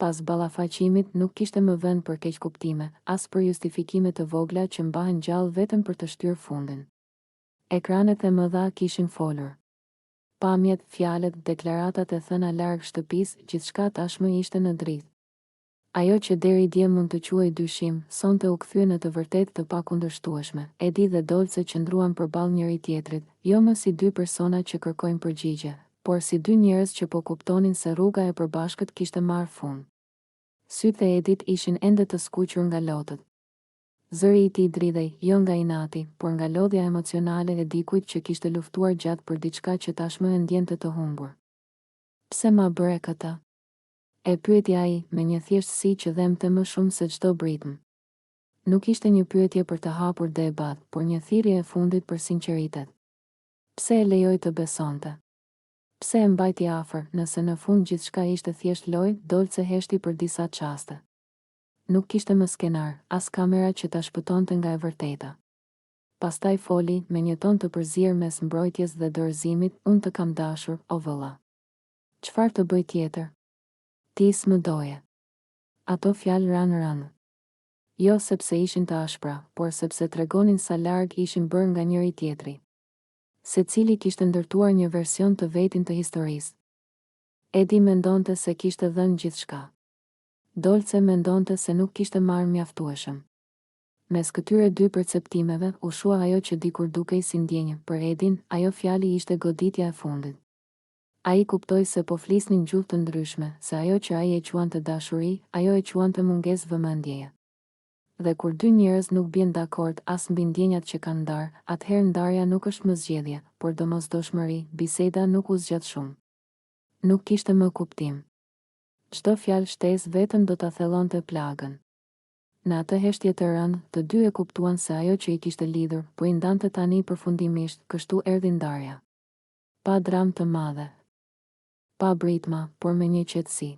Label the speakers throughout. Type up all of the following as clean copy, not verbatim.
Speaker 1: Pas ballafaqimit nuk kishte më vend për keqkuptime, as për justifikime të vogla që mbahen gjallë vetëm për të shtyrë fundin. Ekranet e mëdha kishin folur. Pamjet, fjalët, deklaratat e thëna larg shtëpisë, gjithçka tashmë ishte në dritë. Ajo që deri dje mund të quhej dyshim, sonte u kthye në të vërtetë të pakundërshtueshme. Edi dhe Dolce qëndruan përballë njëri-tjetrit, jo më si dy persona që kërkojnë përgjigje, por si dy njerëz që po kuptonin se rruga e përbashkët kishte marrë fund. Sytë e Edit ishin ende të skuqur nga lotët. Zëri i tij dridhej, jo nga inati, por nga lodhja emocionale e dikujt që kishte luftuar gjatë për diçka që tashmë e ndjente të humbur. Pse ma bëre këtë? E pyeti ai, me një thjeshtësi që dhembte më shumë se çdo britmë. Nuk ishte një pyetje për të hapur debat, por një thirrje e fundit për sinqeritet. Pse e lejoi të besonte? Pse e mbajti afër, nëse në fund gjithçka ishte thjesht lojë, Dolce heshti për disa çaste. Nuk kishte më skenar, as kamera që ta shpëtonte nga e vërteta. Pastaj foli, me një ton të përzier mes mbrojtjes dhe dorëzimit, Unë të kam dashur, o vëlla. Çfarë të bëj tjetër? Ti s'më doje. Ato fjalë ranë rëndë. Jo sepse ishin të ashpra, por sepse tregonin sa larg ishin bërë nga njëri-tjetri. Secili kishte ndërtuar një version të vetin të historisë. Edi mendonte se kishte dhënë gjithçka. Dolce mendonte se nuk kishte marrë mjaftueshëm. Mes këtyre dy perceptimeve, u shua ajo që dikur dukej si ndjenjë, për Edin, ajo fjali ishte goditja e fundit. Ai kuptoi se po flisnin gjuhë të ndryshme, se ajo që ai e quante dashuri, ajo e quante mungesë vëmendjeje. Dhe kur dy njerëz nuk bien dakord as mbi ndjenjat që kanë ndarë, atëherë ndarja nuk është më zgjedhje, por domosdoshmëri, biseda nuk u zgjat shumë. Nuk kishte më kuptim. Çdo fjalë shtesë vetëm do ta thellonte plagën. Në atë heshtje të rëndë, të dy e kuptuan se ajo që i kishte lidhur, po i ndante tani përfundimisht, kështu erdhi ndarja. Pa dramë të madhe. Pa britma, por me një qetësi.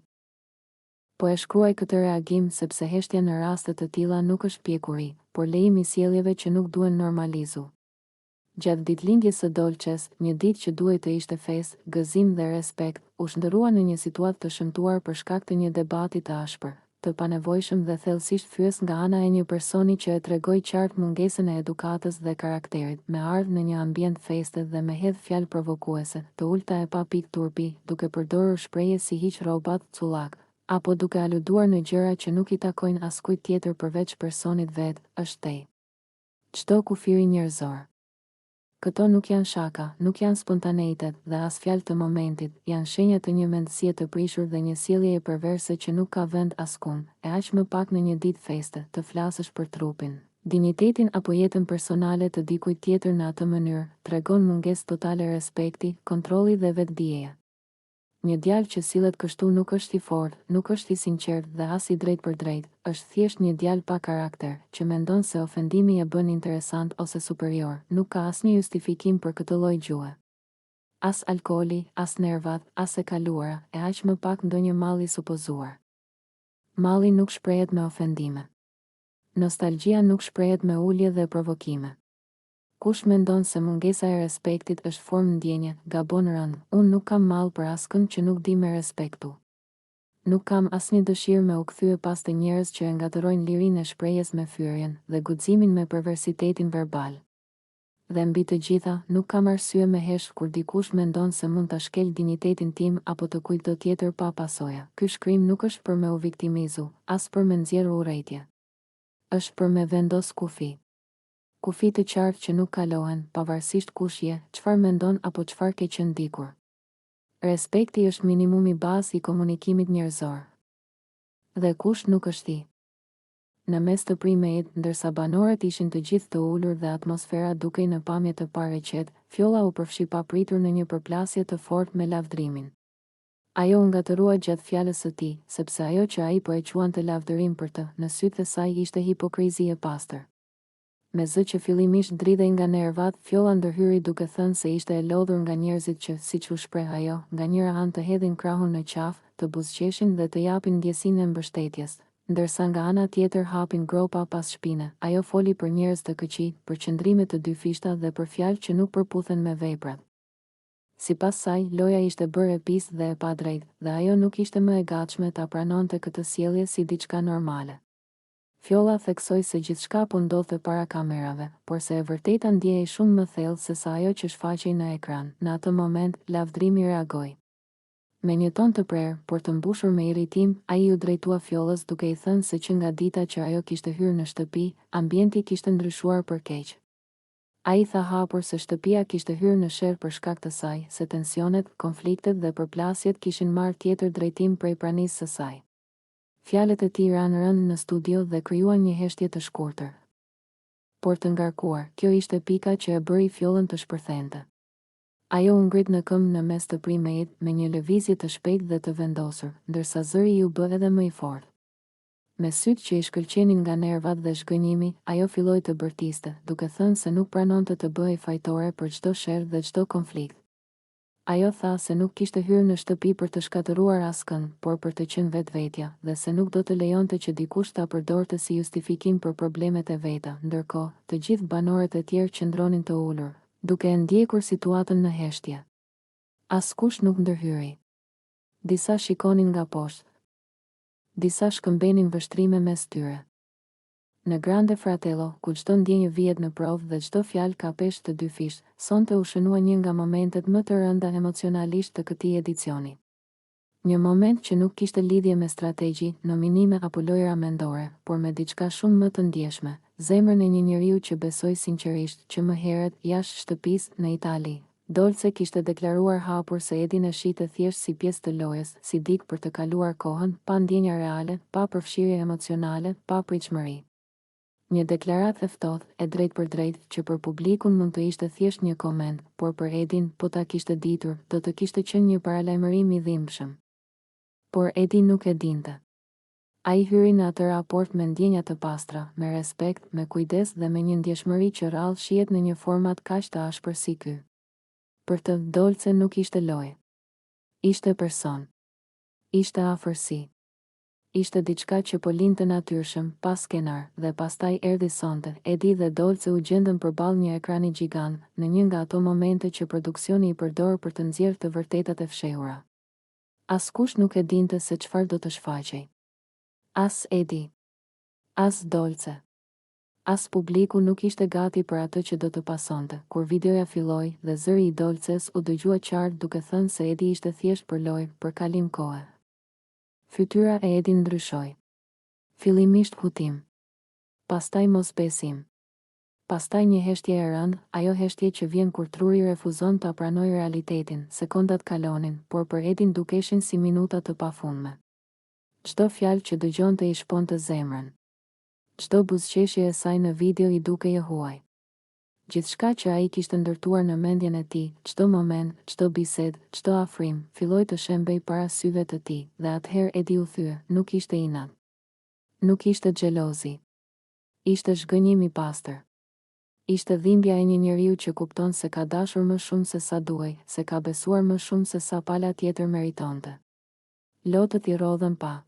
Speaker 1: Po e shkruaj këtë reagim sepse heshtja në raste të tilla nuk është pjekuri, por lejim i sjelljeve që nuk duhen normalizu. Gjatë ditëlindjes së Dolces, një ditë që duhej të ishte festë, gëzim dhe respekt, u shndërrua në një situatë të shëmtuar për shkak të një debati të ashpër, të panevojshëm dhe thellësisht fyes nga ana e një personi që e tregoi qartë mungesën e edukatës dhe karakterit, me ardhë në një ambient feste dhe me hedhë fjalë provokuese, të ulëta e pa pikë turpi, duke përdorur shprehje si hiq rrobat, cullak, apo duke aluduar në gjëra që nuk i takojnë askujt tjetër përveç personit vetë, është tej çdo kufiri njerëzor. Këto nuk janë shaka, nuk janë spontaneitet dhe as fjalë të momentit, janë shenja të një mendësie të prishur dhe një sjelljeje perverse që nuk ka vend askund, e aq më pak në një ditë feste, të flasësh për trupin, dinjitetin apo jetën personale të dikujt tjetër në atë mënyrë, tregon mungesë totale respekti, kontrolli dhe vetëdijeje. Një djalë që sillet kështu nuk është i fortë, nuk është i sinqertë dhe as i drejtpërdrejtë, është thjesht një djalë pa karakter, që mendon se ofendimi e bën interesant ose superior, nuk ka asnjë justifikim për këtë lloj gjuhe. As alkooli, as nervat, as e kaluara, e aq më pak ndonjë mall i supozuar. Malli nuk shprehet me ofendime. Nostalgjia nuk shprehet me ulje dhe provokime. Kush mendon se mungesa e respektit është formë ndjenje, gabon rëndë. Unë nuk kam mall për askënd që nuk di me respektu. Nuk kam asnjë dëshirë me u kthye pas te njerëz që e ngatërrojnë lirinë e shprehjes me fyerjen, dhe guximin me perversitetin verbal. Dhe mbi të gjitha, nuk kam arsye me hesht kur dikush mendon se mund ta shkelë dinjitetin tim apo të kujtdo tjetër pa pasoja. Ky shkrim nuk është për me u viktimizu, as për me nxjerrë urrejtje. Është për me vendos kufi. Kufi të qartë që nuk kalohen, pavarësisht kush je, çfarë mendon apo çfarë ke qenë dikur. Respekti është minimumi bazë i komunikimit njerëzor. Dhe kush nuk është i. Në mes të Primeit, ndërsa banorët ishin të gjithë të ulur dhe atmosfera dukej në pamje të parë e qetë, Fjolla u përfshi papritur në një përplasje të fortë me Lavdrimin. Ajo u ngatërrua gjatë fjalës së tij, sepse ajo që ai po e quante lavdërim për të, në sytë e saj ishte hipokrizi e pastër. Me zë që fillimisht dridhej nga nervat, Fjolla ndërhyri duke thënë se ishte e lodhur nga njerëzit që, siç u shpreh ajo, nga njëra anë të hedhin krahun në qafë, të buzëqeshin dhe të japin ndjesinë e mbështetjes, ndërsa nga ana tjetër hapin gropa pas shpine. Ajo foli për njerëz të këqij, për qëndrime të dyfishta dhe për fjalë që nuk përputhen me veprat. Sipas saj, loja ishte bërë e pistë dhe e padrejtë, dhe ajo nuk ishte më e gatshme ta pranonte këtë sjellje si diçka normale. Fjolla theksoi se gjithçka po ndodhte para kamerave, por se e vërteta ndjehej shumë më thellë sesa ajo që shfaqej në ekran. Në atë moment, Lavdrimi reagoi. Me një ton të prerë, por të mbushur me irritim, ai iu drejtua Fjollës duke i thënë se që nga dita që ajo kishte hyrë në shtëpi, ambienti kishte ndryshuar për keq. Ai tha hapur se shtëpia kishte hyrë në sherr për shkak të saj, se tensionet, konfliktet dhe përplasjet kishin marrë tjetër drejtim prej pranisë së saj. Fjalët e tij ranë rëndë në studio dhe krijuan një heshtje të shkurtër, por të ngarkuar, kjo ishte pika që e bëri Fjollën të shpërthente. Ajo u ngrit në këmbë në mes të prime-it, me një lëvizje të shpejtë dhe të vendosur, ndërsa zëri iu bë edhe më i fortë. Me sytë që i shkëlqenin nga nervat dhe zhgënjimi, ajo filloi të bërtiste, duke thënë se nuk pranonte të bëhej fajtore për çdo sherr dhe çdo konflikt. Ajo tha se nuk kishte hyrë në shtëpi për të shkatërruar askënd, por për të qenë vetvetja, dhe se nuk do të lejonte që dikush ta përdorte si justifikim për problemet e veta. Ndërkohë, të gjithë banorët e tjerë qëndronin të ulur, duke e ndjekur situatën në heshtje. Askush nuk ndërhyri. Disa shikonin nga poshtë. Disa shkëmbenin vështrime mes tyre. Në Grande Fratello, ku çdo ndjenjë vihet në provë dhe çdo fjalë ka peshë të dyfishtë, sonte u shënua një nga momentet më të rënda emocionalisht të këtij edicioni. Një moment që nuk kishte lidhje me strategji, nominime apo lojëra mendore, por me diçka shumë më të ndjeshme, zemrën e një njeriu që besoi sinqerisht, që më herët, jashtë shtëpisë, në Itali. Dolce kishte deklaruar hapur se Edin e shihte thjesht si pjesë të lojës, si dikë për të kaluar kohën, pa ndjenja reale, pa përfshirje emocionale, pa pritshmëri. Një deklaratë e ftohtë, e drejtpërdrejtë, që për publikun mund të ishte thjesht një koment, por për Edin, po ta kishte ditur, do të kishte qenë një paralajmërim i dhimbshëm. Por Edi nuk e dinte. Ai hyri në atë raport me ndjenja të pastra, me respekt, me kujdes dhe me një ndjeshmëri që rrallë shihet në një format kaq të ashpër si ky. Për të, Dolce nuk ishte lojë. Ishte person. Ishte afërsi. Ishte diçka që po lindte natyrshëm, pa skenar, dhe pastaj erdhi sonte, Edi dhe Dolce u gjendën përballë një ekrani gjigant, në një nga ato momente që produksioni i përdor për të nxjerrë të vërtetat e fshehura. Askush nuk e dinte se çfarë do të shfaqej. As Edi. As Dolce. As publiku nuk ishte gati për atë që do të pasonte, kur videoja filloi dhe zëri i Dolces u dëgjua qartë duke thënë se Edi ishte thjesht për lojë, për kalim kohe. Fytyra e Edit ndryshoi. Fillimisht hutim. Pastaj mosbesim. Pastaj një heshtje e rëndë, ajo heshtje që vjen kur truri refuzon ta pranojë realitetin, sekondat kalonin, por për Edin dukeshin si minuta të pafundme. Çdo fjalë që dëgjonte i shponte zemrën. Çdo buzëqeshje e saj në video i dukej e huaj. Gjithçka që ai kishte ndërtuar në mendjen e tij, çdo moment, çdo bisedë, çdo afrim, filloi të shembej para syve të tij, dhe atëherë Edi u thye, nuk ishte inat. Nuk ishte xhelozi. Ishte zhgënjim i pastër. Ishte dhimbja e një njeriu që kupton se ka dashur më shumë se sa duhej, se ka besuar më shumë se sa pala tjetër meritonte. Lotët i rrodhën pa.